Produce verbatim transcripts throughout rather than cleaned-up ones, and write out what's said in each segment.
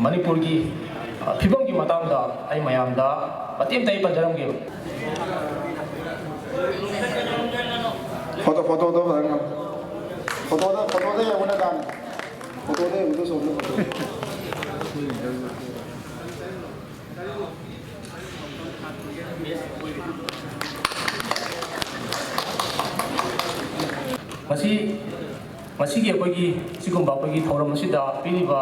ꯃꯅꯤꯄꯨꯔꯒꯤ, ꯑ, ꯐꯤꯕꯝꯒꯤ ꯃꯇꯥꯡꯗ ꯑꯩ ꯃꯌꯥꯝꯗ ꯃꯇꯦꯛ ꯑꯃꯇ ꯑꯩ ꯄꯟꯖꯔꯝꯒꯦꯕ꯫ ꯐꯣꯇꯣ, ꯐꯣꯇꯣꯗꯣ ꯐꯖꯅ ꯅꯝꯃꯨ꯫ ꯐꯣꯇꯣꯗ, ꯐꯣꯇꯣꯗ ꯌꯦꯡꯉꯨꯅꯦ ꯗꯥꯟ꯫ ꯐꯣꯇꯣꯗ ꯌꯦꯡꯉꯨꯗꯣ ꯁꯣꯝꯗ ꯐꯣꯇꯣ꯫ ꯃꯁꯤ, ꯃꯁꯤꯒꯤ ꯑꯩꯈꯣꯏꯒꯤ ꯁꯤꯒꯨꯝꯕ ꯑꯩꯈꯣꯏꯒꯤ ꯊꯧꯔꯝ ꯑꯁꯤꯗ ꯄꯤꯔꯤꯕ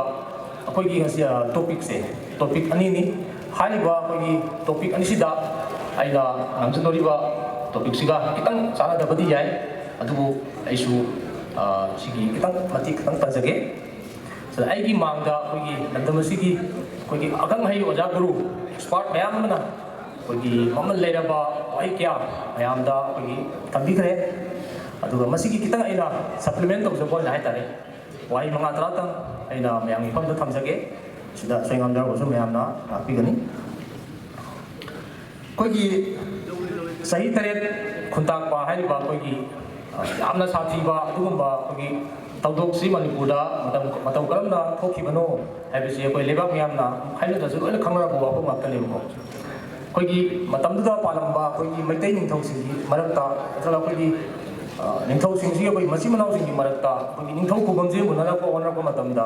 ꯑꯩꯈꯣꯏꯒꯤ ꯉꯁꯤ, ꯑ, ꯇꯣꯄꯤꯛꯁꯦ, ꯇꯣꯄꯤꯛ ꯑꯅꯤꯅꯤ꯫ ꯍꯥꯏꯔꯤꯕ ꯑꯩꯈꯣꯏꯒꯤ ꯇꯣꯄꯤꯛ ꯑꯅꯤꯁꯤꯗ ꯑꯩꯅ ꯉꯥꯡꯖꯗꯧꯔꯤꯕ ꯇꯣꯄꯤꯛꯁꯤꯒ ꯈꯤꯇꯪ ꯆꯥꯟꯅꯗꯕꯗꯤ ꯌꯥꯏ, ꯑꯗꯨꯕꯨ ꯑꯩꯁꯨ, ꯑ, ꯁꯤꯒꯤ ꯈꯤꯇꯪ ꯃꯇꯦꯛ ꯈꯤꯇꯪ ꯄꯟꯖꯒꯦ꯫ ꯑꯗ ꯑꯩꯒꯤ ꯃꯥꯡꯗ ꯑꯩꯈꯣꯏꯒꯤ ꯂꯝꯗꯝ ꯑꯁꯤꯒꯤ ꯑꯩꯈꯣꯏꯒꯤ ꯑꯈꯪ ꯑꯍꯩ ꯑꯣꯖꯥ ꯒꯨꯔꯨ, ꯑꯦꯛꯁꯄꯥꯔꯠ ꯃꯌꯥꯝ ꯑꯃꯅ ꯑꯩꯈꯣꯏꯒꯤ ꯃꯃꯜ ꯂꯩꯔꯕ ꯋꯥꯍꯩ ꯀꯌꯥ ꯃꯌꯥꯝꯗ ꯑꯩꯈꯣꯏꯒꯤ ꯊꯝꯕꯤꯈ꯭ꯔꯦ꯫ ꯑꯗꯨꯒ ꯃꯁꯤꯒꯤ ꯈꯤꯇꯪ ꯑꯩꯅ ꯁꯄ꯭ꯂꯤꯃꯦꯟ ꯇꯧꯖꯕ ꯑꯣꯏꯅ ꯍꯥꯏꯇꯥꯔꯦ, ꯋꯥꯍꯩ ꯃꯉꯥ ꯇꯔꯥꯇꯪ ꯑꯩꯅ ꯃꯌꯥꯝꯒꯤ ꯃꯐꯝꯗ ꯊꯝꯖꯒꯦ꯫ ꯁꯤꯗ ꯁꯣꯏꯉꯥꯝꯖꯔꯕꯁꯨ ꯃꯌꯥꯝꯅ ꯉꯥꯛꯄꯤꯒꯅꯤ꯫ ꯑꯩꯈꯣꯏꯒꯤ ꯆꯍꯤ ꯇꯔꯦꯠ ꯈꯨꯟꯇꯥꯛꯄ ꯍꯥꯏꯔꯤꯕ ꯑꯩꯈꯣꯏꯒꯤ, ꯑ, ꯌꯥꯝꯅ ꯁꯥꯊꯤꯕ ꯑꯗꯨꯒꯨꯝꯕ ꯑꯩꯈꯣꯏꯒꯤ ꯊꯧꯗꯣꯛꯁꯤ ꯃꯅꯤꯄꯨꯔꯗ ꯃꯇꯝ, ꯃꯇꯧ ꯀꯔꯝꯅ ꯊꯣꯛꯈꯤꯕꯅꯣ ꯍꯥꯏꯕꯁꯤ ꯑꯩꯈꯣꯏ ꯂꯩꯕꯥꯛ ꯃꯤꯌꯥꯝꯅ ꯍꯥꯏꯅꯗ꯭ꯔꯁꯨ ꯂꯣꯏꯅ ꯈꯪꯅꯔꯕ ꯋꯥꯐꯝ ꯉꯥꯛꯇꯅꯦꯕꯀꯣ꯫ ꯑꯩꯈꯣꯏꯒꯤ ꯃꯇꯝꯗꯨꯗ ꯄꯥꯜꯂꯝꯕ ꯑꯩꯈꯣꯏꯒꯤ ꯃꯩꯇꯩ ꯅꯤꯡꯊꯧꯁꯤꯡꯒꯤ ꯃꯔꯛꯇ ꯅꯠꯇ꯭ꯔꯒ ꯑꯩꯈꯣꯏꯒꯤ, ꯑ, ꯅꯤꯡꯊꯧꯁꯤꯡꯁꯤꯒꯤ ꯑꯩꯈꯣꯏꯒꯤ ꯃꯆꯤꯟ ꯃꯅꯥꯎꯁꯤꯡꯒꯤ ꯃꯔꯛꯇ ꯑꯩꯈꯣꯏꯒꯤ ꯅꯤꯡꯊꯧ ꯈꯨꯕꯝꯁꯦ ꯃꯨꯟꯅꯅꯕ ꯍꯣꯠꯅꯔꯛꯄ ꯃꯇꯝꯗ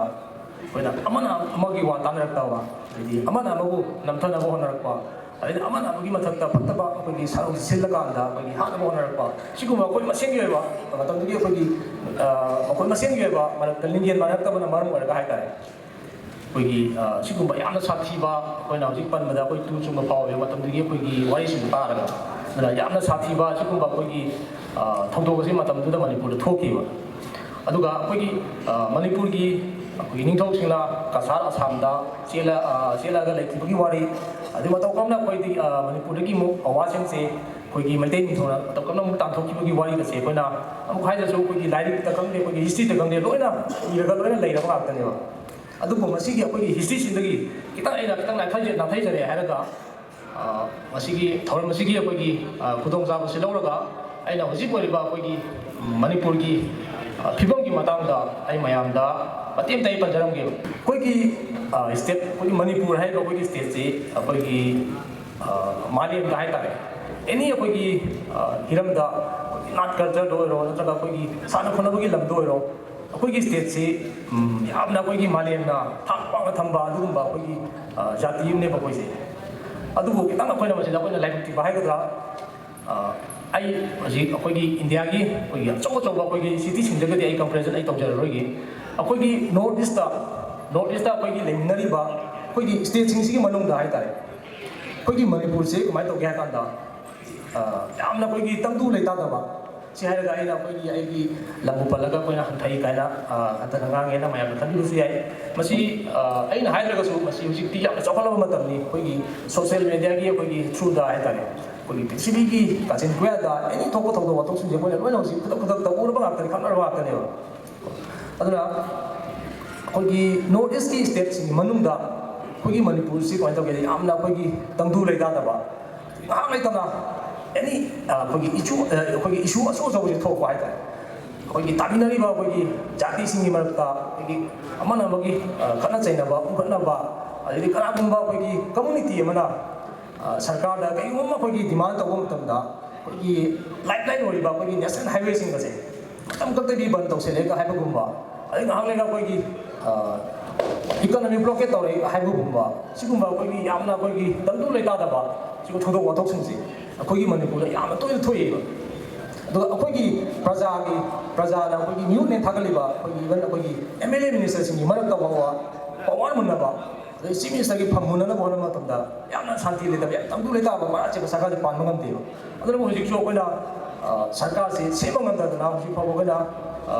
ꯑꯩꯈꯣꯏꯅ ꯑꯃꯅ ꯑꯃꯒꯤ ꯋꯥ ꯇꯥꯅꯔꯛꯇꯕ, ꯍꯥꯏꯗꯤ ꯑꯃꯅ ꯑꯃꯕꯨ ꯅꯝꯊꯅꯕ ꯍꯣꯠꯅꯔꯛꯄ, ꯑꯗꯩꯗꯤ ꯑꯃꯅ ꯑꯃꯒꯤ ꯃꯊꯛꯇ ꯐꯠꯇꯕ ꯑꯩꯈꯣꯏꯒꯤ ꯁꯥꯔꯧꯁꯤ ꯁꯤꯜꯂꯀꯥꯟꯗ ꯑꯩꯈꯣꯏꯒꯤ ꯍꯥꯠꯅꯕ ꯍꯣꯠꯅꯔꯛꯄ, ꯁꯤꯒꯨꯝꯕ ꯑꯩꯈꯣꯏ ꯃꯁꯦꯟꯒꯤ ꯑꯣꯏꯕ ꯃꯇꯝꯗꯨꯒꯤ ꯑꯩꯈꯣꯏꯒꯤ, ꯑ, ꯃꯈꯣꯏ ꯃꯁꯦꯟꯒꯤ ꯑꯣꯏꯕ ꯃꯔꯛꯇ ꯂꯤꯡꯖꯦꯜ ꯃꯥꯟꯅꯔꯛꯇꯕꯅ ꯃꯔꯝ ꯑꯣꯏꯔꯒ ꯍꯥꯏꯇꯥꯔꯦ, ꯑꯩꯈꯣꯏꯒꯤ, ꯑ, ꯁꯤꯒꯨꯝꯕ ꯌꯥꯝꯅ ꯁꯥꯊꯤꯕ, ꯑꯩꯈꯣꯏꯅ ꯍꯧꯖꯤꯛ ꯄꯟꯕꯗ ꯑꯩꯈꯣꯏ ꯇꯨ ꯆꯨꯡꯕ ꯐꯥꯎꯋꯦꯕ ꯃꯇꯝꯗꯨꯒꯤ ꯑꯩꯈꯣꯏꯒꯤ ꯋꯥꯔꯤꯁꯤꯡꯗꯣ ꯇꯥꯔꯒ꯫ ꯑꯗꯨꯅ ꯌꯥꯝꯅ ꯁꯥꯊꯤꯕ ꯁꯤꯒꯨꯝꯕ ꯑꯩꯈꯣꯏꯒꯤ, ꯑ, ꯊꯧꯗꯣꯛ ꯑꯁꯤ ꯃꯇꯝꯗꯨꯗ ꯃꯅꯤꯄꯨꯔꯗ ꯊꯣꯛꯈꯤꯕ꯫ ꯑꯗꯨꯒ ꯑꯩꯈꯣꯏꯒꯤ, ꯑ, ꯃꯅꯤꯄꯨꯔꯒꯤ ꯑꯩꯈꯣꯏꯒꯤ ꯅꯤꯡꯊꯧꯁꯤꯡꯅ ꯀꯁꯥꯔ ꯑꯁꯥꯝꯗ ꯆꯦꯜꯂ-, ꯑ, ꯆꯦꯜꯂꯒ ꯂꯩꯈꯤꯕꯒꯤ ꯋꯥꯔꯤ, ꯑꯗꯩ ꯃꯇꯧ ꯀꯔꯝꯅ ꯑꯩꯈꯣꯏꯗꯤ, ꯑ, ꯃꯅꯤꯄꯨꯔꯗꯒꯤ ꯑꯃꯨꯛ ꯑꯋꯥꯁꯤꯡꯁꯦ ꯑꯩꯈꯣꯏꯒꯤ ꯃꯩꯇꯩ ꯅꯤꯡꯊꯧꯅ ꯃꯇꯧ ꯀꯔꯝꯅ ꯑꯃꯨꯛ ꯇꯥꯟꯊꯣꯛꯈꯤꯕꯒꯤ ꯋꯥꯔꯤꯒꯁꯦ ꯑꯩꯈꯣꯏꯅ ꯑꯃꯨꯛ ꯍꯥꯏꯗ꯭ꯔꯁꯨ ꯑꯩꯈꯣꯏꯒꯤ ꯂꯥꯏꯔꯤꯛꯇ ꯈꯪꯗꯦ, ꯑꯩꯈꯣꯏꯒꯤ ꯍꯤꯁꯇ꯭ꯔꯤꯗ ꯈꯪꯗꯦ, ꯂꯣꯏꯅ ꯏꯔꯒ ꯂꯣꯏꯅ ꯂꯩꯔꯕ ꯉꯥꯛꯇꯅꯦꯕ꯫ ꯑꯗꯨꯕꯨ ꯃꯁꯤꯒꯤ ꯑꯩꯈꯣꯏꯒꯤ ꯍꯤꯁꯇ꯭ꯔꯤꯁꯤꯗꯒꯤ ꯈꯤꯇꯪ ꯑꯩꯅ ꯈꯤꯇꯪ ꯅꯥꯊꯩꯖ-, ꯅꯥꯊꯩꯖꯔꯦ ꯍꯥꯏꯔꯒ, ꯑ, ꯃꯁꯤꯒꯤ ꯊꯧꯔꯝ ꯑꯁꯤꯒꯤ ꯑꯩꯈꯣꯏꯒꯤ, ꯑ, ꯈꯨꯗꯣꯡꯆꯥꯕꯁꯤ ꯂꯧꯔꯒ ꯑꯩꯅ ꯍꯧꯖꯤꯛ ꯑꯣꯏꯔꯤꯕ ꯑꯩꯈꯣꯏꯒꯤ ꯃꯅꯤꯄꯨꯔꯒꯤ, ꯑ, ꯐꯤꯕꯝꯒꯤ ꯃꯇꯥꯡꯗ ꯑꯩ ꯃꯌꯥꯝꯗ ꯑꯇꯦꯟ ꯑꯇꯩ ꯄꯟꯖꯔꯝꯒꯦꯕ꯫ ꯑꯩꯈꯣꯏꯒꯤ ꯁ꯭ꯇꯦꯠ, ꯑꯩꯈꯣꯏꯒꯤ ꯃꯅꯤꯄꯨꯔ ꯍꯥꯏꯔꯤꯕ ꯑꯩꯈꯣꯏꯒꯤ ꯁ꯭ꯇꯦꯠꯁꯤ ꯑꯩꯈꯣꯏꯒꯤ ꯃꯥꯂꯦꯝꯗ ꯍꯥꯏꯇꯥꯔꯦ, ꯑꯦꯅꯤ ꯑꯩꯈꯣꯏꯒꯤ ꯍꯤꯔꯝꯗ ꯑꯥꯔꯠ ꯀꯜꯆꯔꯗ ꯑꯣꯏꯔꯣ, ꯅꯠꯇ꯭ꯔꯒ ꯑꯩꯈꯣꯏꯒꯤ ꯁꯥꯟꯅ ꯈꯣꯠꯅꯕꯒꯤ ꯂꯝꯗ ꯑꯣꯏꯔꯣ, ꯑꯩꯈꯣꯏꯒꯤ ꯁ꯭ꯇꯦꯠꯁꯤ ꯌꯥꯝꯅ ꯑꯩꯈꯣꯏꯒꯤ ꯃꯥꯂꯦꯝꯅ ꯊꯥꯛ ꯋꯥꯡꯅ ꯊꯝꯕ ꯑꯗꯨꯒꯨꯝꯕ ꯑꯩꯈꯣꯏꯒꯤ ꯖꯥꯇꯤ ꯑꯃꯅꯦꯕ ꯑꯩꯈꯣꯏꯁꯦ꯫ ꯑꯗꯨꯕꯨ ꯈꯤꯇꯪ ꯑꯩꯈꯣꯏꯅ ꯃꯁꯤꯗ ꯑꯩꯈꯣꯏꯅ ꯂꯥꯏꯕꯛ ꯊꯤꯕ ꯍꯥꯏꯒꯗ꯭ꯔꯥ, ꯑꯩ ꯍꯧꯖꯤꯛ ꯑꯩꯈꯣꯏꯒꯤ ꯏꯟꯗꯤꯌꯥꯒꯤ ꯑꯩꯈꯣꯏꯒꯤ ꯑꯆꯧ ꯑꯆꯧꯕ ꯑꯩꯈꯣꯏꯒꯤ ꯁꯤꯇꯤꯁꯤꯡꯗꯒꯗꯤ ꯑꯩ ꯀꯝꯄꯦꯔꯤꯖꯟ ꯑꯩ ꯇꯧꯖꯔꯔꯣꯏꯒꯦ꯫ ꯑꯩꯈꯣꯏꯒꯤ ꯅꯣꯔꯠ ꯏꯁꯇ, ꯅꯣꯔꯠ ꯏꯁꯇ ꯑꯩꯈꯣꯏꯒꯤ ꯂꯩꯃꯤꯟꯅꯔꯤꯕ ꯑꯩꯈꯣꯏꯒꯤ ꯁ꯭ꯇꯦꯠꯁꯤꯡꯁꯤꯒꯤ ꯃꯅꯨꯡꯗ ꯍꯥꯏꯇꯥꯔꯦ, ꯑꯩꯈꯣꯏꯒꯤ ꯃꯅꯤꯄꯨꯔꯁꯦ ꯀꯃꯥꯏꯅ ꯇꯧꯒꯦ ꯍꯥꯏ ꯀꯥꯟꯗ, ꯌꯥꯝꯅ ꯑꯩꯈꯣꯏꯒꯤ ꯇꯪꯗꯨ ꯂꯩꯇꯥꯗꯕ, ꯁꯤ ꯍꯥꯏꯔꯒ ꯑꯩꯅ ꯑꯩꯈꯣꯏꯒꯤ ꯑꯩꯒꯤ ꯂꯝꯕꯨ ꯄꯜꯂꯒ ꯑꯩꯈꯣꯏꯅ ꯍꯟꯊꯩ ꯀꯥꯏꯅ ꯍꯟꯊꯅ ꯉꯥꯡꯉꯦꯅ ꯃꯌꯥꯝꯅ ꯈꯟꯕꯤꯕꯁꯨ ꯌꯥꯏ꯫ ꯃꯁꯤ ꯑꯩꯅ ꯍꯥꯏꯗ꯭ꯔꯒꯁꯨ ꯃꯁꯤ ꯍꯧꯖꯤꯛꯇꯤ ꯌꯥꯝꯅ ꯆꯥꯎꯈꯠꯂꯕ ꯃꯇꯝꯅꯤ꯫ ꯑꯩꯈꯣꯏꯒꯤ ꯁꯣꯁꯤꯌꯦꯜ ꯃꯦꯗꯤꯌꯥꯒꯤ ꯑꯩꯈꯣꯏꯒꯤ ꯊ꯭ꯔꯨꯗ ꯍꯥꯏꯇꯥꯔꯦ, ꯑꯩꯈꯣꯏꯒꯤ ꯄ꯭ꯔꯤꯊꯤꯕꯤꯒꯤ ꯀꯥꯆꯤꯟ ꯀꯣꯌꯥꯗ ꯑꯦꯅꯤ ꯊꯣꯛꯄ ꯊꯧꯗꯣꯛ ꯋꯥꯊꯣꯛꯁꯤꯡꯁꯦ ꯑꯩꯈꯣꯏꯅ ꯂꯣꯏꯅ ꯍꯧꯖꯤꯛ ꯈꯨꯗꯛ ꯈꯨꯗꯛꯇ ꯎꯔꯕ ꯉꯥꯛꯇꯅꯤ, ꯈꯪꯅꯔꯕ ꯉꯥꯛꯇꯅꯦꯕ꯫ ꯑꯗꯨꯅ ꯑꯩꯈꯣꯏꯒꯤ ꯅꯣꯔꯠ ꯏꯁꯀꯤ ꯁ꯭ꯇꯦꯠꯁꯤꯡꯒꯤ ꯃꯅꯨꯡꯗ ꯑꯩꯈꯣꯏꯒꯤ ꯃꯅꯤꯄꯨꯔꯁꯤ ꯀꯃꯥꯏꯅ ꯇꯧꯒꯦꯗ, ꯌꯥꯝꯅ ꯑꯩꯈꯣꯏꯒꯤ ꯇꯪꯗꯨ ꯂꯩꯇꯥꯗꯕ, ꯉꯥꯏꯍꯥꯛ ꯂꯩꯇꯅ ꯑꯦꯅꯤ ꯑꯩꯈꯣꯏꯒꯤ ꯏꯁꯨ, ꯑꯩꯈꯣꯏꯒꯤ ꯏꯁꯨ ꯑꯆꯧ ꯑꯆꯧꯕꯁꯦ ꯊꯣꯛꯄ ꯍꯥꯏꯇꯥꯔꯦ꯫ ꯑꯩꯈꯣꯏꯒꯤ ꯇꯥꯃꯤꯟꯅꯔꯤꯕ ꯑꯩꯈꯣꯏꯒꯤ ꯖꯥꯇꯤꯁꯤꯡꯒꯤ ꯃꯔꯛꯇ ꯑꯩꯈꯣꯏꯒꯤ ꯑꯃꯅ ꯑꯃꯒꯤ ꯈꯠꯅ ꯆꯩꯅꯕ ꯎꯠꯈꯠꯅꯕ, ꯑꯗꯩꯗꯤ ꯀꯅꯥꯒꯨꯝꯕ ꯑꯩꯈꯣꯏꯒꯤ ꯀꯝꯃꯨꯅꯤꯇꯤ ꯑꯃꯅ ꯁꯔꯀꯥꯔꯗ ꯀꯔꯤꯒꯨꯝꯕ ꯑꯩꯈꯣꯏꯒꯤ ꯗꯤꯃꯥꯟ ꯇꯧꯕ ꯃꯇꯝꯗ ꯑꯩꯈꯣꯏꯒꯤ ꯂꯥꯏꯐ ꯂꯥꯏꯟ ꯑꯣꯏꯔꯤꯕ ꯑꯩꯈꯣꯏꯒꯤ ꯅꯦꯁꯅꯦꯜ ꯍꯥꯏꯋꯦꯁꯤꯡ ꯑꯁꯦ ꯃꯇꯝ ꯈꯛꯇꯗꯤ ꯕꯟ ꯇꯧꯁꯤꯜꯂꯦꯒ ꯍꯥꯏꯕꯒꯨꯝꯕ, ꯑꯗꯩ ꯉꯥꯏꯍꯥꯛ ꯂꯩꯔꯒ ꯑꯩꯈꯣꯏꯒꯤ ꯏꯀꯣꯅꯣꯃꯤ ꯕ꯭ꯂꯣꯀꯦꯠ ꯇꯧꯔꯦ ꯍꯥꯏꯕꯒꯨꯝꯕ, ꯁꯤꯒꯨꯝꯕ ꯑꯩꯈꯣꯏꯒꯤ ꯌꯥꯝꯅ ꯑꯩꯈꯣꯏꯒꯤ ꯇꯪꯗꯨ ꯂꯩꯇꯥꯗꯕ ꯁꯤꯒꯨꯝꯕ ꯊꯧꯗꯣꯛ ꯋꯥꯊꯣꯛꯁꯤꯡꯁꯦ ꯑꯩꯈꯣꯏꯒꯤ ꯃꯅꯤꯄꯨꯔꯗ ꯌꯥꯝꯅ ꯇꯣꯏꯅ ꯊꯣꯛꯑꯦꯕ꯫ ꯑꯗꯨꯒ ꯑꯩꯈꯣꯏꯒꯤ ꯄ꯭ꯔꯖꯥꯒꯤ, ꯄ꯭ꯔꯖꯥꯅ ꯑꯩꯈꯣꯏꯒꯤ ꯃꯤꯍꯨꯠꯅꯦ ꯊꯥꯒꯠꯂꯤꯕ ꯑꯩꯈꯣꯏꯒꯤ ꯏꯚꯟ ꯑꯩꯈꯣꯏꯒꯤ ꯑꯦꯝ ꯑꯦꯜ ꯑꯦ ꯃꯤꯅꯤꯁꯇꯔꯁꯤꯡꯒꯤ ꯃꯔꯛꯇ ꯐꯥꯎꯕ ꯄꯋꯥꯔ ꯃꯨꯟꯅꯕ, ꯑꯗꯩ ꯆꯤꯐ ꯃꯤꯅꯤꯁꯇꯔꯒꯤ ꯐꯝ ꯃꯨꯟꯅꯅꯕ ꯍꯣꯠꯅꯕ ꯃꯇꯝꯗ ꯌꯥꯝꯅ ꯁꯥꯟꯇꯤ ꯂꯩꯇꯕ, ꯌꯥꯝ ꯇꯪꯗꯨ ꯂꯩꯇꯥꯕ ꯃꯔꯥ ꯑꯆꯦꯠꯄ ꯁꯔꯀꯥꯔꯁꯦ ꯄꯥꯟꯕ ꯉꯝꯗꯦꯕ꯫ ꯑꯗꯨꯅꯕꯨ ꯍꯧꯖꯤꯛꯁꯨ ꯑꯩꯈꯣꯏꯅ ꯁꯔꯀꯥꯔꯁꯤ ꯁꯦꯝꯕ ꯉꯝꯗꯗꯅ ꯍꯧꯖꯤꯛ ꯐꯥꯎꯕ ꯑꯩꯈꯣꯏꯅ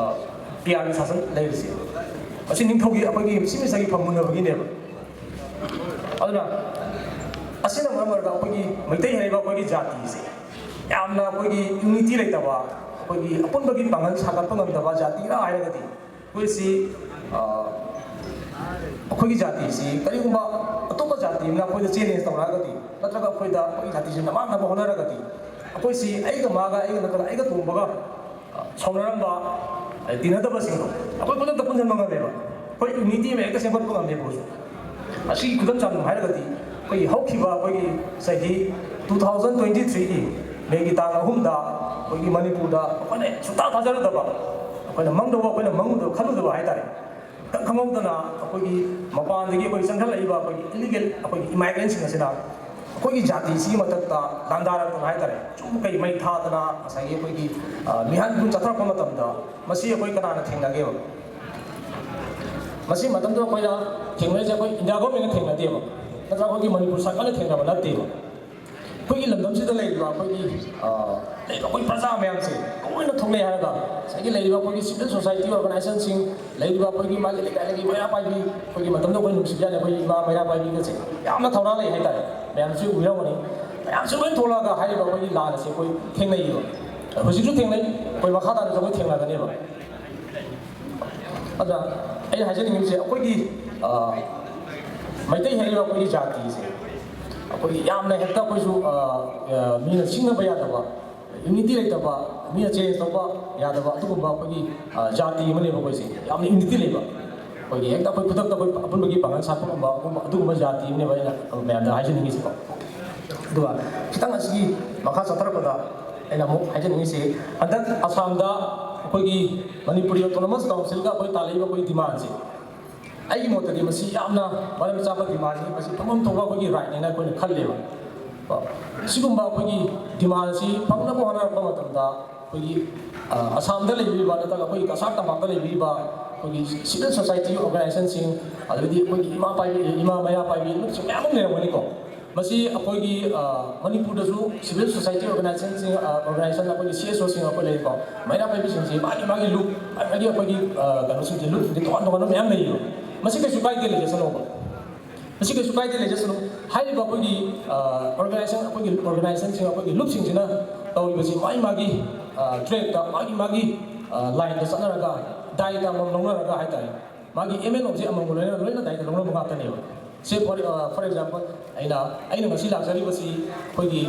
ꯄꯤ ꯑꯥꯔꯒꯤ ꯁꯥꯁꯟ ꯂꯩꯔꯤꯁꯦ꯫ ꯃꯁꯤ ꯅꯤꯡꯊꯧꯒꯤ, ꯑꯩꯈꯣꯏꯒꯤ ꯆꯤꯐ ꯃꯤꯅꯤꯁꯇꯔꯒꯤ ꯐꯝ ꯃꯨꯟꯅꯕꯒꯤꯅꯦꯕ꯫ ꯑꯗꯨꯅ ꯑꯁꯤꯅ ꯃꯔꯝ ꯑꯣꯏꯔꯒ ꯑꯩꯈꯣꯏꯒꯤ ꯃꯩꯇꯩ ꯍꯥꯏꯔꯤꯕ ꯑꯩꯈꯣꯏꯒꯤ ꯖꯥꯇꯤꯁꯦ ꯌꯥꯝꯅ ꯑꯩꯈꯣꯏꯒꯤ ꯌꯨꯅꯤꯇꯤ ꯂꯩꯇꯕ, ꯑꯩꯈꯣꯏꯒꯤ ꯑꯄꯨꯟꯕꯒꯤ ꯄꯥꯡꯒꯜ ꯁꯥꯒꯠꯄ ꯉꯝꯗꯕ ꯖꯥꯇꯤꯔ ꯍꯥꯏꯔꯒꯗꯤ ꯑꯩꯈꯣꯏꯁꯤ, ꯑꯩꯈꯣꯏꯒꯤ ꯖꯥꯇꯤꯁꯤ ꯀꯔꯤꯒꯨꯝꯕ ꯑꯇꯣꯞꯄ ꯖꯥꯇꯤ ꯑꯃꯅ ꯑꯩꯈꯣꯏꯗ ꯆꯦꯂꯦꯟꯖ ꯇꯧꯔꯛꯑꯒꯗꯤ, ꯅꯠꯇ꯭ꯔꯒ ꯑꯩꯈꯣꯏꯗ ꯑꯩꯈꯣꯏꯒꯤ ꯖꯥꯇꯤꯁꯤ ꯅꯃꯥꯟꯅꯕ ꯍꯣꯠꯅꯔꯒꯗꯤ, ꯑꯩꯈꯣꯏꯁꯤ ꯑꯩꯒ ꯃꯥꯒ, ꯑꯩꯒ ꯅꯠꯇ꯭ꯔꯒ ꯑꯩꯒ ꯇꯣꯡꯕꯒ ꯁꯥꯎꯅꯔꯝꯕ, ꯇꯤꯟꯅꯗꯕꯁꯤꯡꯗꯣ ꯑꯩꯈꯣꯏ ꯈꯨꯗꯛꯇ ꯄꯨꯟꯁꯤꯟꯕ ꯉꯝꯃꯦꯕ꯫ ꯑꯩꯈꯣꯏ ꯌꯨꯅꯤꯇꯤ ꯑꯃ ꯍꯦꯛꯇ ꯁꯦꯝꯒꯠꯄ ꯉꯝꯃꯦꯕ ꯍꯧꯖꯤꯛ꯫ ꯑꯁꯤꯒꯤ ꯈꯨꯗꯝ ꯆꯥꯡꯗꯝ ꯍꯥꯏꯔꯒꯗꯤ, ꯑꯩꯈꯣꯏꯒꯤ ꯍꯧꯈꯤꯕ ꯑꯩꯈꯣꯏꯒꯤ ꯆꯍꯤ two thousand twenty three ꯒꯤ ꯃꯦꯒꯤ ꯇꯥꯡ ꯑꯍꯨꯝꯗ ꯑꯩꯈꯣꯏꯒꯤ ꯃꯅꯤꯄꯨꯔꯗ ꯑꯩꯈꯣꯏꯅ ꯁꯨꯡꯊꯥ ꯊꯥꯖꯔꯨꯗꯕ, ꯑꯩꯈꯣꯏꯅ ꯃꯪꯗꯧꯕ, ꯑꯩꯈꯣꯏꯅ ꯃꯪꯉꯨꯗꯕ, ꯈꯜꯂꯨꯗꯕ ꯍꯥꯏꯇꯥꯔꯦ, ꯈꯪꯍꯧꯗꯅ ꯑꯩꯈꯣꯏꯒꯤ ꯃꯄꯥꯟꯗꯒꯤ ꯑꯩꯈꯣꯏ ꯆꯪꯁꯤꯜꯂꯛꯏꯕ ꯑꯩꯈꯣꯏꯒꯤ ꯏꯂꯤꯒꯦꯜ ꯑꯩꯈꯣꯏꯒꯤ ꯏꯃꯥꯏꯒ꯭ꯔꯦꯟꯁꯤꯡ ꯑꯁꯤꯅ ꯑꯩꯈꯣꯏꯒꯤ ꯖꯥꯇꯤꯁꯤꯒꯤ ꯃꯊꯛꯇ ꯂꯥꯟꯗꯥꯔꯛꯇꯅ ꯍꯥꯏꯇꯥꯔꯦ, ꯆꯨꯝ ꯀꯩ ꯃꯩ ꯊꯥꯗꯅ ꯉꯁꯥꯏꯒꯤ ꯑꯩꯈꯣꯏꯒꯤ, ꯑ, ꯃꯤꯍꯥꯠ ꯆꯠꯊꯔꯛꯄ ꯃꯇꯝꯗ ꯃꯁꯤ ꯑꯩꯈꯣꯏ ꯀꯅꯥꯅ ꯊꯦꯡꯅꯒꯦꯕ? ꯃꯁꯤ ꯃꯇꯝꯗꯨꯗ ꯑꯩꯈꯣꯏꯅ ꯊꯦꯡꯅꯔꯤꯁꯦ ꯑꯩꯈꯣꯏ ꯏꯟꯗꯤꯌꯥ ꯒꯣꯔꯃꯦꯟꯅ ꯊꯦꯡꯅꯗꯦꯕ, ꯅꯠꯇ꯭ꯔꯒ ꯑꯩꯈꯣꯏꯒꯤ ꯃꯅꯤꯄꯨꯔ ꯁꯔꯀꯥꯔꯅ ꯊꯦꯡꯅꯕ ꯅꯠꯇꯦꯕ꯫ ꯑꯩꯈꯣꯏꯒꯤ ꯂꯝꯗꯝꯁꯤꯗ ꯂꯩꯔꯤꯕ ꯑꯩꯈꯣꯏꯒꯤ, ꯑ, ꯂꯩꯔꯤꯕ ꯑꯩꯈꯣꯏ ꯄ꯭ꯔꯖꯥ ꯃꯌꯥꯝꯁꯦ ꯂꯣꯏꯅ ꯊꯣꯛꯂꯛꯑꯦ ꯍꯥꯏꯔꯒ, ꯉꯁꯥꯏꯒꯤ ꯂꯩꯔꯤꯕ ꯑꯩꯈꯣꯏꯒꯤ ꯁꯤꯚꯤꯜ ꯁꯣꯁꯥꯏꯇꯤ ꯑꯣꯔꯒꯅꯥꯏꯖꯦꯁꯟꯁꯤꯡ, ꯂꯩꯔꯤꯕ ꯑꯩꯈꯣꯏꯒꯤ ꯃꯥꯒꯤ ꯂꯩꯀꯥꯏ ꯂꯩꯀꯥꯏꯒꯤ ꯃꯩꯔꯥ ꯄꯥꯏꯕꯤ, ꯑꯩꯈꯣꯏꯒꯤ ꯃꯇꯝꯗ ꯑꯩꯈꯣꯏ ꯅꯨꯡꯁꯤꯕ ꯌꯥꯅꯤ, ꯑꯩꯈꯣꯏꯒꯤ ꯏꯃꯥ ꯃꯩꯔꯥ ꯄꯥꯏꯕꯤꯒꯁꯦ ꯌꯥꯝꯅ ꯊꯧꯅꯥ ꯂꯩ ꯍꯥꯏꯇꯥꯔꯦ꯫ ꯃꯌꯥꯝꯁꯨ ꯎꯕꯤꯔꯝꯒꯅꯤ, ꯃꯌꯥꯝꯁꯨ ꯂꯣꯏ ꯊꯣꯛꯂꯛꯑꯒ ꯍꯥꯏꯔꯤꯕ ꯑꯩꯈꯣꯏꯒꯤ ꯂꯥꯟ ꯑꯁꯦ ꯑꯩꯈꯣꯏ ꯊꯦꯡꯅꯩꯌꯦꯕ꯫ ꯍꯧꯖꯤꯛꯁꯨ ꯊꯦꯡꯅꯩ, ꯑꯩꯈꯣꯏ ꯃꯈꯥ ꯇꯥꯅꯁꯨ ꯑꯩꯈꯣꯏ ꯊꯦꯡꯅꯒꯅꯦꯕ꯫ ꯑꯗ ꯑꯩꯅ ꯍꯥꯏꯖꯅꯤꯡꯉꯤꯕꯁꯦ, ꯑꯩꯈꯣꯏꯒꯤ, ꯑ, ꯃꯩꯇꯩ ꯍꯥꯏꯔꯤꯕ ꯑꯩꯈꯣꯏꯒꯤ ꯖꯥꯇꯤꯁꯦ, ꯑꯩꯈꯣꯏꯒꯤ ꯌꯥꯝꯅ ꯍꯦꯛꯇ ꯑꯩꯈꯣꯏꯁꯨ, ꯑ, ꯑ, ꯃꯤꯅ ꯁꯤꯡꯅꯕ ꯌꯥꯗꯕ, ꯌꯨꯅꯤꯇꯤ ꯂꯩꯇꯕ, ꯃꯤꯅ ꯆꯦꯟꯖ ꯇꯧꯕ ꯌꯥꯗꯕ ꯑꯗꯨꯒꯨꯝꯕ ꯑꯩꯈꯣꯏꯒꯤ, ꯑ, ꯖꯥꯇꯤ ꯑꯃꯅꯦꯕ ꯑꯩꯈꯣꯏꯁꯦ꯫ ꯌꯥꯝꯅ ꯌꯨꯅꯤꯇꯤ ꯂꯩꯕ, ꯑꯩꯈꯣꯏꯒꯤ ꯍꯦꯛꯇ ꯑꯩꯈꯣꯏ ꯈꯨꯗꯛꯇ ꯑꯩꯈꯣꯏ ꯑꯄꯨꯟꯕꯒꯤ ꯄꯥꯡꯒꯜ ꯁꯥꯠꯄ ꯉꯝꯕ ꯑꯗꯨꯒꯨꯝꯕ, ꯑꯗꯨꯒꯨꯝꯕ ꯖꯥꯇꯤ ꯑꯃꯅꯦꯕ ꯑꯩꯅ ꯃꯌꯥꯝꯗ ꯍꯥꯏꯖꯅꯤꯡꯉꯤꯁꯤꯀꯣ꯫ ꯑꯗꯨꯒ ꯈꯤꯇꯪ ꯑꯁꯤꯒꯤ ꯃꯈꯥ ꯆꯠꯊꯔꯛꯄꯗ ꯑꯩꯅ ꯑꯃꯨꯛ ꯍꯥꯏꯖꯅꯤꯡꯉꯤꯁꯤ, ꯍꯟꯗꯛ ꯑꯁꯥꯝꯗ ꯑꯩꯈꯣꯏꯒꯤ ꯃꯅꯤꯄꯨꯔꯤ ꯑꯣꯇꯣꯅꯣꯃꯁ ꯀꯥꯎꯟꯁꯤꯜꯒ ꯑꯩꯈꯣꯏ ꯇꯥꯜꯂꯛꯏꯕ ꯑꯩꯈꯣꯏ ꯗꯤꯃꯥꯟꯁꯦ, ꯑꯩꯒꯤ ꯃꯣꯠꯇꯗꯤ ꯃꯁꯤ ꯌꯥꯝꯅ ꯃꯔꯝ ꯆꯥꯕ ꯗꯤꯃꯥꯟꯅꯤ, ꯃꯁꯤ ꯐꯪꯐꯝ ꯊꯣꯛꯄ ꯑꯩꯈꯣꯏꯒꯤ ꯔꯥꯏꯠꯅꯦꯅ ꯑꯩꯈꯣꯏꯅ ꯈꯜꯂꯦꯕ꯫ ꯀꯣ, ꯁꯤꯒꯨꯝꯕ ꯑꯩꯈꯣꯏꯒꯤ ꯗꯤꯃꯥꯟ ꯑꯁꯤ ꯐꯪꯅꯕ ꯍꯣꯠꯅꯔꯛꯄ ꯃꯇꯝꯗ ꯑꯩꯈꯣꯏꯒꯤ, ꯑ, ꯑꯁꯥꯝꯗ ꯂꯩꯕꯤꯔꯤꯕ ꯅꯠꯇ꯭ꯔꯒ ꯑꯩꯈꯣꯏꯒꯤ ꯀꯁꯥꯔ ꯇꯝꯄꯥꯛꯇ ꯂꯩꯕꯤꯔꯤꯕ ꯑꯩꯈꯣꯏꯒꯤ ꯁꯤꯚꯤꯜ ꯁꯣꯁꯥꯏꯇꯤ ꯑꯣꯔꯒꯅꯥꯏꯖꯦꯁꯟꯁꯤꯡ, ꯑꯗꯒꯤꯗꯤ ꯑꯩꯈꯣꯏꯒꯤ ꯏꯃꯥ ꯄꯥꯏꯕꯤ, ꯏꯃꯥ ꯃꯩꯔꯥ ꯄꯥꯏꯕꯤ ꯂꯨꯞꯁꯤꯡ ꯃꯌꯥꯝ ꯑꯃ ꯂꯩꯔꯝꯒꯅꯤꯀꯣ꯫ ꯃꯁꯤ ꯑꯩꯈꯣꯏꯒꯤ, ꯑ, ꯃꯅꯤꯄꯨꯔꯗꯁꯨ ꯁꯤꯚꯤꯜ ꯁꯣꯁꯥꯏꯇꯤ ꯑꯣꯔꯒꯅꯥꯏꯖꯦꯁꯟꯁꯤꯡ, ꯑ, ꯑꯣꯔꯒꯅꯥꯏꯖꯦꯁꯟ ꯑꯩꯈꯣꯏꯒꯤ ꯁꯤ ꯑꯦꯁ ꯑꯣꯁꯤꯡ ꯑꯩꯈꯣꯏ ꯂꯩꯀꯣ꯫ ꯃꯩꯔꯥ ꯄꯥꯏꯕꯤꯁꯤꯡꯁꯤ ꯃꯥꯒꯤ ꯃꯥꯒꯤ ꯂꯨꯞ, ꯃꯥꯒꯤ ꯑꯩꯈꯣꯏꯒꯤ, ꯑ, ꯀꯩꯅꯣꯁꯤꯡꯁꯦ, ꯂꯨꯞꯁꯤꯡꯁꯦ ꯇꯣꯉꯥꯟ ꯇꯣꯉꯥꯟꯕ ꯃꯌꯥꯝ ꯂꯩꯌꯦꯕ꯫ ꯃꯁꯤ ꯀꯩꯁꯨ ꯀꯥꯏꯗꯦ, ꯂꯩꯖꯁꯅꯣꯕ꯫ ꯃꯁꯤ ꯀꯩꯁꯨ ꯀꯥꯏꯗꯦ, ꯂꯩꯖꯁꯅꯨ꯫ ꯍꯥꯏꯔꯤꯕ ꯑꯩꯈꯣꯏꯒꯤ, ꯑ, ꯑꯣꯔꯒꯅꯥꯏꯖꯦꯁꯟ, ꯑꯩꯈꯣꯏꯒꯤ ꯑꯣꯔꯒꯅꯥꯏꯖꯦꯁꯟꯁꯤꯡ, ꯑꯩꯈꯣꯏꯒꯤ ꯂꯨꯞꯁꯤꯡꯁꯤꯅ ꯇꯧꯔꯤꯕꯁꯤ ꯃꯥꯒꯤ ꯃꯥꯒꯤ, ꯑ, ꯇ꯭ꯔꯦꯛꯇ, ꯃꯥꯒꯤ ꯃꯥꯒꯤ, ꯑ, ꯂꯥꯏꯟꯗ ꯆꯠꯅꯔꯒ, ꯗꯥꯏꯇ ꯑꯃꯃꯝ ꯂꯧꯅꯔꯒ ꯍꯥꯏꯇꯥꯔꯦ, ꯃꯥꯒꯤ ꯑꯦꯝ ꯑꯦꯟ ꯑꯣꯁꯦ ꯑꯃꯃꯝ ꯂꯣꯏꯅ, ꯂꯣꯏꯅ ꯗꯥꯏꯇ ꯂꯧꯅꯕ ꯉꯥꯛꯇꯅꯦꯕ꯫ ꯁꯦ, for, ꯑ, for example, ꯑꯩꯅ, ꯑꯩꯅ ꯉꯁꯤ ꯂꯥꯛꯆꯔꯤꯕꯁꯤ ꯑꯩꯈꯣꯏꯒꯤ,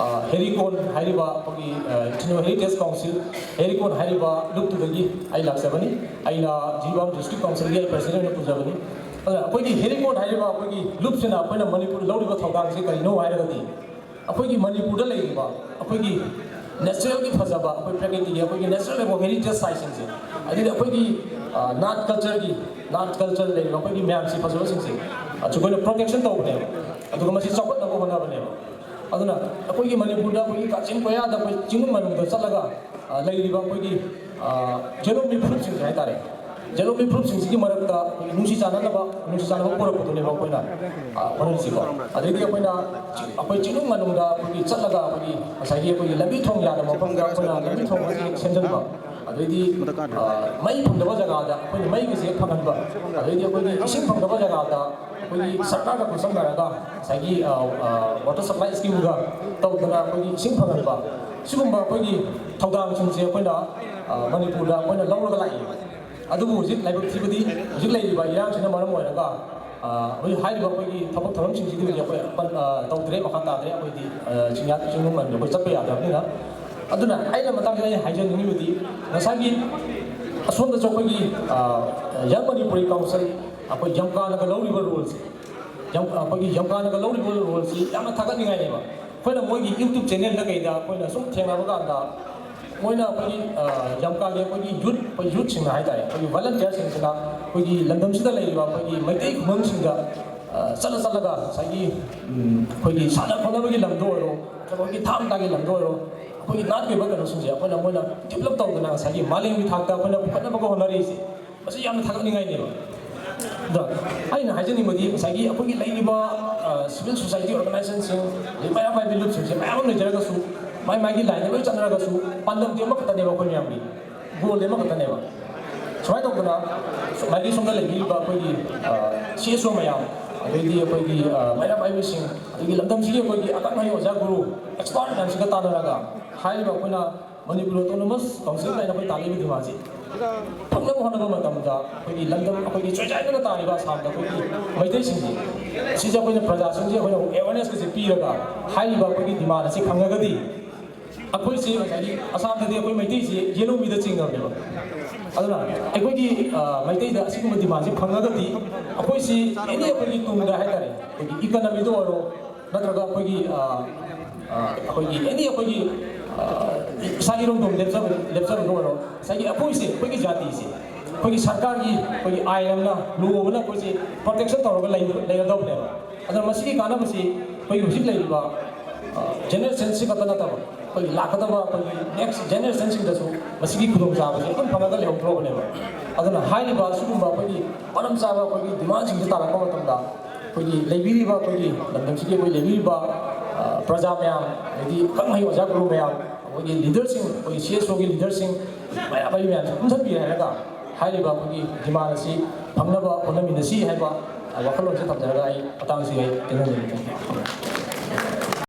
ꯑ, ꯍꯦꯔꯤꯀꯣꯟ ꯍꯥꯏꯔꯤꯕ ꯑꯩꯈꯣꯏꯒꯤ, ꯑ, Tribal Heritage Council, ꯍꯦꯔꯤꯀꯣꯟ ꯍꯥꯏꯔꯤꯕ ꯂꯨꯞꯇꯨꯗꯒꯤ ꯑꯩ ꯂꯥꯛꯆꯕꯅꯤ꯫ ꯑꯩꯅ ꯖꯤꯔꯤꯕꯥꯝ District Councilꯒꯤ ꯑꯩ President ꯑꯣꯏꯅ ꯄꯨꯖꯕꯅꯤ꯫ ꯑꯗꯨꯅ ꯑꯩꯈꯣꯏꯒꯤ ꯍꯦꯔꯤꯀꯣꯟ ꯍꯥꯏꯔꯤꯕ ꯑꯩꯈꯣꯏꯒꯤ ꯂꯨꯞꯁꯤꯅ ꯑꯩꯈꯣꯏꯅ ꯃꯅꯤꯄꯨꯔꯗ ꯂꯧꯔꯤꯕ ꯊꯧꯗꯥꯡꯁꯤ ꯀꯔꯤꯅꯣ ꯍꯥꯏꯔꯒꯗꯤ, ꯑꯩꯈꯣꯏꯒꯤ ꯃꯅꯤꯄꯨꯔꯗ ꯂꯩꯔꯤꯕ ꯑꯩꯈꯣꯏꯒꯤ natural ꯒꯤ ꯐꯖꯕ, ꯑꯩꯈꯣꯏ ꯄ꯭ꯔꯀ꯭ꯔꯤꯇꯤꯒꯤ, ꯑꯩꯈꯣꯏꯒꯤ natural ꯑꯣꯏꯕ heritage site ꯁꯤꯡꯁꯦ, ꯑꯗꯩꯗꯤ ꯑꯩꯈꯣꯏꯒꯤ, ꯑ, ꯅꯥꯠ culture ꯒꯤ, ꯅꯥꯠ culture ꯗ ꯂꯩꯔꯤꯕ ꯑꯩꯈꯣꯏꯒꯤ ꯃꯌꯥꯝꯁꯤ ꯐꯖꯕꯁꯤꯡꯁꯦ, ꯑ, ꯑꯩꯈꯣꯏꯅ protection ꯇꯧꯕꯅꯦꯕ, ꯑꯗꯨꯒ ꯃꯁꯤ ꯆꯥꯎꯈꯠꯅꯕ ꯍꯣꯠꯅꯕꯅꯦꯕ꯫ ꯑꯗꯨꯅ ꯑꯩꯈꯣꯏꯒꯤ ꯃꯅꯤꯄꯨꯔꯗ ꯑꯩꯈꯣꯏꯒꯤ ꯀꯥꯆꯤꯟ ꯀꯣꯌꯥꯗ ꯑꯩꯈꯣꯏ ꯆꯤꯡ ꯃꯅꯨꯡꯗ ꯆꯠꯂꯒ, ꯑ, ꯂꯩꯔꯤꯕ ꯑꯩꯈꯣꯏꯒꯤ, ꯑ, ꯖꯦꯅꯣꯃꯤ ꯐꯨꯔꯨꯞꯁꯤꯡꯁꯦ ꯍꯥꯏꯇꯥꯔꯦ, ꯖꯦꯅꯣꯃꯤ ꯐꯨꯔꯨꯞꯁꯤꯡꯁꯤꯒꯤ ꯃꯔꯛꯇ ꯑꯩꯈꯣꯏꯒꯤ ꯅꯨꯡꯁꯤ ꯆꯥꯟꯅꯅꯕ, ꯅꯨꯡꯁꯤ ꯆꯥꯟꯅꯕ ꯄꯨꯔꯛꯄꯗꯨꯅꯦꯕ ꯑꯩꯈꯣꯏꯅ, ꯑ, ꯍꯣꯠꯅꯔꯤꯁꯤꯀꯣ꯫ ꯑꯗꯩꯗꯤ ꯑꯩꯈꯣꯏꯅ ꯆꯤ-, ꯑꯩꯈꯣꯏ ꯆꯤꯡꯅꯨꯡ ꯃꯅꯨꯡꯗ ꯑꯩꯈꯣꯏꯒꯤ ꯆꯠꯂꯒ ꯑꯩꯈꯣꯏꯒꯤ ꯉꯁꯥꯏꯒꯤ ꯑꯩꯈꯣꯏꯒꯤ ꯂꯝꯕꯤ ꯊꯣꯡ ꯌꯥꯗꯕ ꯃꯐꯝꯗ ꯑꯩꯈꯣꯏꯅ ꯂꯝꯕꯤ ꯊꯣꯡ ꯑꯁꯤ ꯁꯦꯝꯖꯤꯟꯕ, ꯑꯗꯩꯗꯤ, ꯑ, ꯃꯩ ꯐꯪꯗꯕ ꯖꯒꯥꯗ ꯑꯩꯈꯣꯏꯅ ꯃꯩꯒꯤꯁꯦ ꯐꯪꯍꯟꯕ, ꯑꯗꯩꯗꯤ ꯑꯩꯈꯣꯏꯒꯤ ꯏꯁꯤꯡ ꯐꯪꯗꯕ ꯖꯒꯥꯗ ꯑꯩꯈꯣꯏꯒꯤ ꯁꯔꯀꯥꯔꯒ ꯈꯨꯠꯁꯝꯅꯔꯒ ꯉꯁꯥꯏꯒꯤ, ꯑ, ꯑ, water supply scheme ꯒ ꯇꯧꯗꯅ ꯑꯩꯈꯣꯏꯒꯤ ꯏꯁꯤꯡ ꯐꯪꯍꯟꯕ, ꯁꯤꯒꯨꯝꯕ ꯑꯩꯈꯣꯏꯒꯤ ꯊꯧꯗꯥꯡꯁꯤꯡꯁꯦ ꯑꯩꯈꯣꯏꯅ, ꯑ, ꯃꯅꯤꯄꯨꯔꯗ ꯑꯩꯈꯣꯏꯅ ꯂꯧꯔꯒ ꯂꯥꯛꯏ꯫ ꯑꯗꯨꯕꯨ ꯍꯧꯖꯤꯛ ꯂꯥꯏꯕꯛ ꯊꯤꯕꯗꯤ ꯍꯧꯖꯤꯛ ꯂꯩꯔꯤꯕ ꯏꯔꯥꯡꯁꯤꯅ ꯃꯔꯝ ꯑꯣꯏꯔꯒ, ꯑ, ꯍꯧꯖꯤꯛ ꯍꯥꯏꯔꯤꯕ ꯑꯩꯈꯣꯏꯒꯤ ꯊꯕꯛ ꯊꯧꯔꯝꯁꯤꯡꯁꯤꯗꯤ ꯍꯧꯖꯤꯛ ꯑꯩꯈꯣꯏ ꯑꯄꯟ-, ꯑ, ꯇꯧꯗ꯭ꯔꯦ, ꯃꯈꯥ ꯇꯥꯗ꯭ꯔꯦ꯫ ꯑꯩꯈꯣꯏꯗꯤ, ꯑ, ꯆꯤꯡꯌꯥ ꯆꯤꯡꯅꯨꯡ ꯃꯅꯨꯡꯗ ꯑꯩꯈꯣꯏ ꯆꯠꯄ ꯌꯥꯗ꯭ꯔꯕꯅꯤꯅ꯫ ꯑꯗꯨꯅ ꯑꯩꯅ ꯃꯇꯥꯡꯁꯤꯗ ꯑꯩ ꯍꯥꯏꯖꯅꯤꯡꯉꯤꯕꯗꯤ ꯉꯁꯥꯏꯒꯤ ꯑꯁꯣꯝꯗꯁꯨ ꯑꯩꯈꯣꯏꯒꯤ, ꯑ, Young Manipuri Council, ꯑꯩꯈꯣꯏ ꯌꯝꯀꯥꯅꯒ ꯂꯧꯔꯤꯕ role ꯁꯦ, ꯌꯝ-, ꯑꯩꯈꯣꯏꯒꯤ ꯌꯝꯀꯥꯅꯒ ꯂꯧꯔꯤꯕ role ꯁꯤ ꯌꯥꯝꯅ ꯊꯥꯒꯠꯅꯤꯡꯉꯥꯏꯅꯦꯕ꯫ ꯑꯩꯈꯣꯏꯅ ꯃꯣꯏꯒꯤ YouTube channel ꯗ ꯀꯩꯗ ꯑꯩꯈꯣꯏꯅ ꯁꯨꯝ ꯊꯦꯡꯅꯕ ꯀꯥꯟꯗ ꯃꯣꯏꯅ ꯑꯩꯈꯣꯏꯒꯤ, ꯑ, ꯌꯝꯀꯥꯒꯤ ꯑꯩꯈꯣꯏꯒꯤ youth, ꯑꯩꯈꯣꯏ youth ꯁꯤꯡꯅ ꯍꯥꯏꯇꯥꯔꯦ, ꯑꯩꯈꯣꯏꯒꯤ volunteer ꯁꯤꯡꯁꯤꯅ ꯑꯩꯈꯣꯏꯒꯤ ꯂꯝꯗꯝꯁꯤꯗ ꯂꯩꯔꯤꯕ ꯑꯩꯈꯣꯏꯒꯤ ꯃꯩꯇꯩ ꯈꯨꯡꯒꯪꯁꯤꯡꯗ, ꯑ, ꯆꯠꯂ ꯆꯠꯂꯒ ꯉꯁꯥꯏꯒꯤ, ꯎꯝ, ꯑꯩꯈꯣꯏꯒꯤ ꯁꯥꯟꯅ ꯈꯣꯠꯅꯕꯒꯤ ꯂꯝꯗ ꯑꯣꯏꯔꯣ, ꯅꯠꯇ꯭ꯔꯒ ꯑꯩꯈꯣꯏꯒꯤ ꯊꯥꯡ ꯇꯥꯒꯤ ꯂꯝꯗ ꯑꯣꯏꯔꯣ, ꯑꯩꯈꯣꯏꯒꯤ ꯅꯥꯠꯀꯤ ꯑꯣꯏꯕ ꯀꯩꯅꯣꯁꯤꯡꯁꯦ ꯑꯩꯈꯣꯏꯅ ꯃꯣꯏꯅ develop ꯇꯧꯗꯅ ꯉꯁꯥꯏꯒꯤ ꯃꯥꯂꯦꯝꯒꯤ ꯊꯥꯛꯇ ꯑꯩꯈꯣꯏꯅ ꯄꯨꯈꯠꯅꯕꯒ ꯍꯣꯠꯅꯔꯤꯁꯦ, ꯃꯁꯤ ꯌꯥꯝꯅ ꯊꯥꯒꯠꯅꯤꯡꯉꯥꯏꯅꯦꯕ꯫ ꯑꯗ ꯑꯩꯅ ꯍꯥꯏꯖꯅꯤꯡꯕꯗꯤ ꯉꯁꯥꯏꯒꯤ ꯑꯩꯈꯣꯏꯒꯤ ꯂꯩꯔꯤꯕ, ꯑ, civil society organization ꯁꯤꯡ, ꯑꯗꯩ ꯃꯩꯔꯥ ꯄꯥꯏꯕꯤ ꯂꯨꯞꯁꯤꯡꯁꯦ ꯃꯌꯥꯝ ꯑꯃ ꯂꯩꯖꯔꯒꯁꯨ, ꯃꯥꯏ ꯃꯥꯏꯒꯤ line ꯗ ꯂꯣꯏ ꯆꯠꯅꯔꯒꯁꯨ, ꯄꯥꯟꯗꯝꯗꯤ ꯑꯃꯈꯛꯇꯅꯦꯕ ꯑꯩꯈꯣꯏ ꯃꯌꯥꯝꯒꯤ꯫ Goal ꯗꯤ ꯑꯃꯈꯛꯇꯅꯦꯕ꯫ ꯁꯨꯃꯥꯏꯅ ꯇꯧꯗꯅ ꯃꯥꯏꯀꯩ ꯁꯣꯝꯗ ꯂꯩꯕꯤꯔꯤꯕ ꯑꯩꯈꯣꯏꯒꯤ, ꯑ, C S O ꯃꯌꯥꯝ, ꯑꯗꯩꯗꯤ ꯑꯩꯈꯣꯏꯒꯤ, ꯑ, ꯃꯩꯔꯥ ꯄꯥꯏꯕꯤꯁꯤꯡ, ꯑꯗꯒꯤ ꯂꯝꯗꯝꯁꯤꯒꯤ ꯑꯩꯈꯣꯏꯒꯤ ꯑꯈꯪ ꯑꯍꯩ ꯑꯣꯖꯥ ꯒꯨꯔꯨ, expert ꯃꯌꯥꯝꯁꯤꯒ ꯇꯥꯟꯅꯔꯒ ꯍꯥꯏꯔꯤꯕ ꯑꯩꯈꯣꯏꯅ Manipur Autonomous Council ꯀꯥꯏꯅ ꯑꯩꯈꯣꯏ ꯇꯥꯜꯂꯤꯕ demand ꯁꯦ ꯐꯪꯅꯕ ꯍꯣꯠꯅꯕ ꯃꯇꯝꯗ ꯑꯩꯈꯣꯏꯒꯤ ꯂꯝꯗꯝ, ꯑꯩꯈꯣꯏꯒꯤ ꯆꯣꯏꯆꯥꯏꯗꯅ ꯇꯥꯔꯤꯕ ꯑꯁꯥꯝꯗ ꯑꯩꯈꯣꯏꯒꯤ ꯃꯩꯇꯩꯁꯤꯡꯁꯦ ꯁꯤꯁꯦ ꯑꯩꯈꯣꯏꯅ ꯄ꯭ꯔꯖꯥꯁꯤꯡꯁꯦ ꯑꯩꯈꯣꯏꯅ ꯑꯦꯋꯦꯔꯅꯦꯁꯀꯁꯦ ꯄꯤꯔꯒ ꯍꯥꯏꯔꯤꯕ ꯑꯩꯈꯣꯏꯒꯤ ꯗꯤꯃꯥꯟ ꯑꯁꯤ ꯐꯪꯉꯒꯗꯤ ꯑꯩꯈꯣꯏꯁꯤ ꯉꯁꯥꯏꯒꯤ ꯑꯁꯥꯝꯗꯗꯤ ꯑꯩꯈꯣꯏ ꯃꯩꯇꯩꯁꯤ ꯌꯦꯜꯍꯧꯃꯤꯗ ꯆꯤꯡꯉꯕꯅꯦꯕ꯫ ꯑꯗꯨꯅ ꯑꯩꯈꯣꯏꯒꯤ ꯃꯩꯇꯩꯗ ꯑꯁꯤꯒꯨꯝꯕ ꯗꯤꯃꯥꯟꯁꯤ ꯐꯪꯉꯒꯗꯤ ꯑꯩꯈꯣꯏꯁꯤ ꯑꯦꯅꯤ ꯑꯩꯈꯣꯏꯒꯤ ꯇꯨꯡꯗ ꯍꯥꯏꯇꯥꯔꯦ, ꯑꯩꯈꯣꯏꯒꯤ ꯏꯀꯅꯃꯤꯗ ꯑꯣꯏꯔꯣ, ꯅꯠꯇ꯭ꯔꯒ ꯑꯩꯈꯣꯏꯒꯤ ꯑꯩꯈꯣꯏꯒꯤ ꯑꯦꯅꯤ ꯑꯩꯈꯣꯏꯒꯤ ꯏꯁꯥ ꯏꯔꯣꯝꯗꯣꯝ ꯂꯦꯞꯆꯕ ꯂꯦꯞꯆꯕꯗ ꯑꯣꯏꯔꯣ, ꯉꯁꯥꯏꯒꯤ ꯑꯩꯈꯣꯏꯁꯦ, ꯑꯩꯈꯣꯏꯒꯤ ꯖꯥꯇꯤꯁꯦ ꯑꯩꯈꯣꯏꯒꯤ ꯁꯔꯀꯥꯔꯒꯤ ꯑꯩꯈꯣꯏꯒꯤ ꯑꯥꯏꯟ ꯑꯃꯅ, ꯂꯣ ꯑꯃꯅ ꯑꯩꯈꯣꯏꯁꯦ ꯄ꯭ꯔꯣꯇꯦꯛꯁꯟ ꯇꯧꯔꯒ ꯂꯩꯒꯗꯧꯕꯅꯦꯕ꯫ ꯑꯗꯨꯅ ꯃꯁꯤꯒꯤ ꯀꯥꯟꯅꯕꯁꯤ ꯑꯩꯈꯣꯏꯒꯤ ꯍꯧꯖꯤꯛ ꯂꯩꯔꯤꯕ ꯖꯦꯅꯦꯔꯦꯁꯟꯁꯤ ꯈꯛꯇ ꯅꯠꯇꯕ ꯑꯩꯈꯣꯏꯒꯤ ꯂꯥꯛꯀꯗꯕ ꯑꯩꯈꯣꯏꯒꯤ ꯅꯦꯛꯁ ꯖꯦꯅꯦꯔꯦꯁꯟꯁꯤꯡꯗꯁꯨ ꯃꯁꯤꯒꯤ ꯈꯨꯗꯣꯡꯆꯥꯕꯁꯤ ꯑꯗꯨꯝ ꯐꯪꯉꯒ ꯂꯩꯍꯧꯗ꯭ꯔꯣꯕꯅꯦꯕ꯫ ꯑꯗꯨꯅ ꯍꯥꯏꯔꯤꯕ ꯑꯁꯤꯒꯨꯝꯕ ꯑꯩꯈꯣꯏꯒꯤ ꯃꯔꯝ ꯆꯥꯕ ꯑꯩꯈꯣꯏꯒꯤ ꯗꯤꯃꯥꯟꯁꯤꯡꯁꯦ ꯇꯥꯔꯛꯄ ꯃꯇꯝꯗ ꯑꯩꯈꯣꯏꯒꯤ ꯂꯩꯕꯤꯔꯤꯕ ꯑꯩꯈꯣꯏꯒꯤ ꯂꯝꯗꯝꯁꯤꯒꯤ ꯑꯩꯈꯣꯏ ꯂꯩꯕꯤꯔꯤꯕ ꯄ꯭ꯔꯖꯥ ꯃꯌꯥꯝ, ꯑꯗꯩꯗꯤ ꯑꯈꯪ ꯑꯍꯩ ꯑꯣꯖꯥ ꯒꯨꯔꯨ ꯃꯌꯥꯝ, ꯑꯩꯈꯣꯏꯒꯤ ꯂꯤꯗꯔꯁꯤꯡ, ꯑꯩꯈꯣꯏꯒꯤ ꯁꯤ ꯑꯦꯁ ꯑꯣꯒꯤ ꯂꯤꯗꯔꯁꯤꯡ ꯃꯌꯥꯝ ꯑꯩ ꯃꯌꯥꯝꯁꯦ ꯄꯨꯟꯁꯤꯟꯕꯤꯔꯦ ꯍꯥꯏꯔꯒ ꯍꯥꯏꯔꯤꯕ ꯑꯩꯈꯣꯏꯒꯤ ꯗꯤꯃꯥꯟ ꯑꯁꯤ ꯐꯪꯅꯕ ꯍꯣꯠꯅꯃꯤꯟꯅꯁꯤ ꯍꯥꯏꯕ ꯋꯥꯈꯜꯂꯣꯟꯁꯦ ꯊꯝꯖꯔꯒ ꯑꯩ ꯃꯇꯥꯡꯁꯤꯒꯤ ꯑꯩ ꯇꯦꯟꯍꯟꯖꯔꯒꯦ꯫